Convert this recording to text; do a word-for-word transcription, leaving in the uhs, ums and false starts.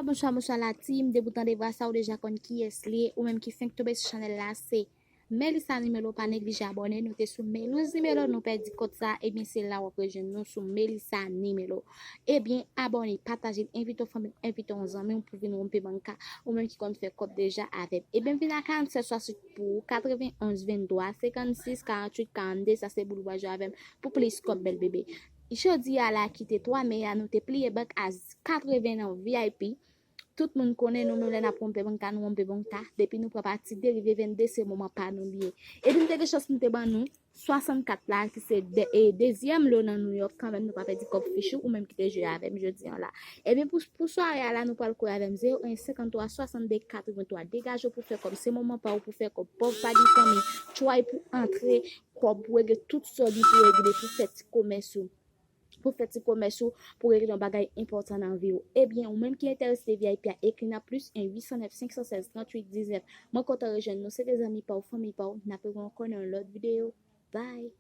Bonswa, bonswa la team. Depi w tande vwa sa, ou deja konn kiyès li ye. Ou menm ki fenk tonbe sou chanèl la, se Melissa Nimelo. Pa neglije abòne. Nou te sou Melouz Nimelo, nou pèdi kòb sa. Ebyen, se la w ap rejwenn nou sou Melissa Nimelo. Ebyen, abòne, pataje l, envite yon fanmi, envite yon zanmi w pou vin wonpe banka. Ou menm ki konn fè kòb deja avè m. Ebyen, m vin a karannsèt swasant pou ou, katrevenonz venntwa, senkannsis karanntuit karannde, sa se pou w jwe avè m pou plis kòb, bèl bebe. Jodi a la ki te twa me a, nou te pliye bank a katreven nan V I P. Tout moun konnen nou menm lè n ap wonpe banka, nou wonpe banka. Depi nou pran pati derive vennde, se moman pa nou li ye. Epi m te gen chans m te ban nou swasannkat la, ki se de, e, dezyèm lo nan New York kanmenm, nou pa pèdi kòb fich ou, ou menm ki te jwe avè m jodi a la. Ebyen, pou, pou sware a la, nou pral kore avè m zewo en senkanntwa swasanndde katreventwa. Degaje w pou fè kòb, se moman pa w pou fè kòb. Pòv pa gen fanmi, try pou antre kòb, pou regle tout sa w gen pou regle, pou fè ti komès ou. Pou fè ti komès ou, pou regle yon bagay enpòtan nan vi w. Ebyen, ou menm ki enterese de V I P a, ekri nan plis en uit san nèf senk san sèz tranntuit diznèf. Mwen kontan rejwenn nou, se te zanmi pa w, fanmi pa w, n ap rewè ankò nan yon lòt videyo. Bye!